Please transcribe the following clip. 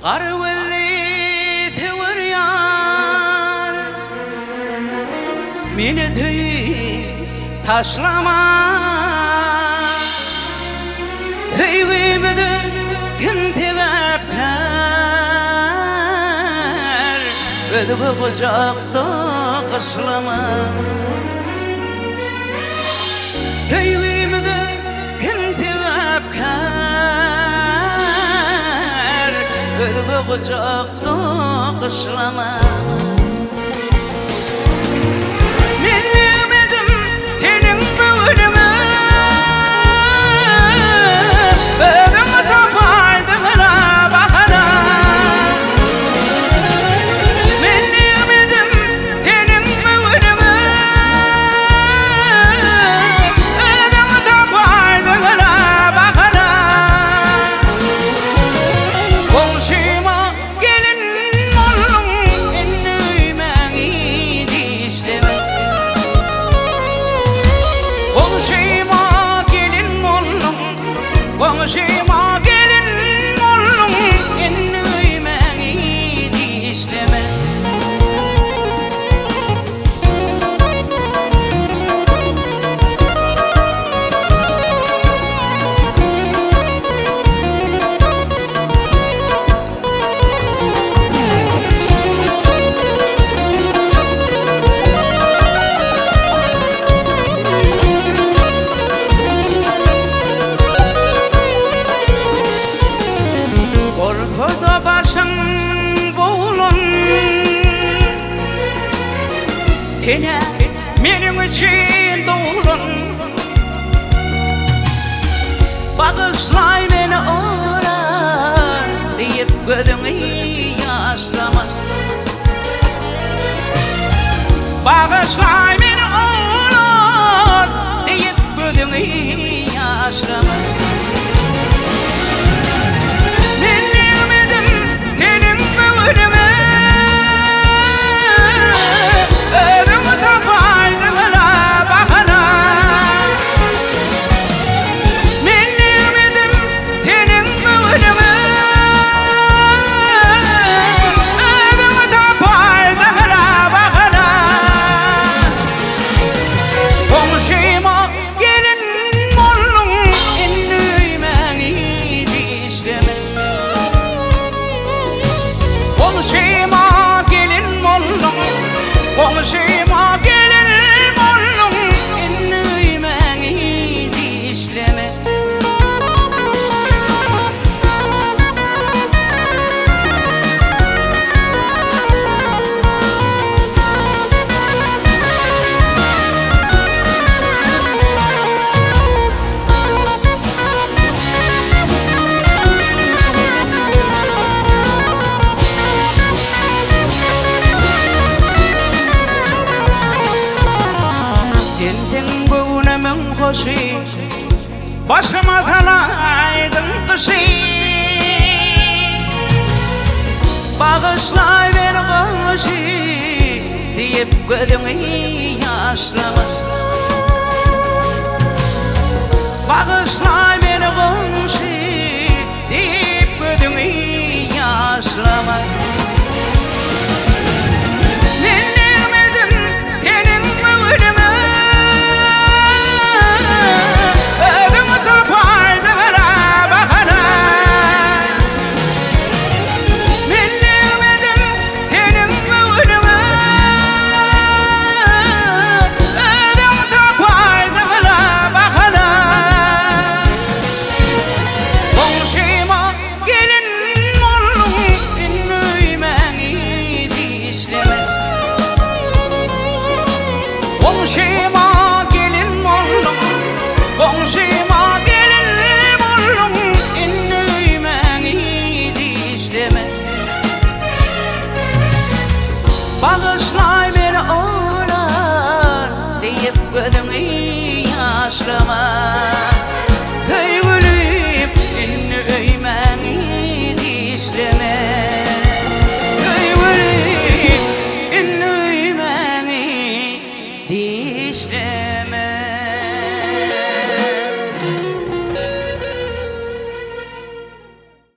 Gara gözli söwer ýar, Meni söýüp taşlama. Söýgimize kim sebäpkär, Özge gujakda gyşlama. Söýgimize kim sebäpkär, Özge gujakda gyşlama. Men degmedim seniň göwnüňe, Özüň tapaýdyň-la bahana. Men degmedim seniň göwnüňe, Özüň tapaýdyň-la bahana. Goňşyma Gelin bolduň indi öýmäňi dişleme. Goňşyma gelin bolduň, goňşyma gelin bolduň indi öýmäňi dişleme. Gorkuda başyň boglan Ene meniň üçin doglan Bagyşlaý.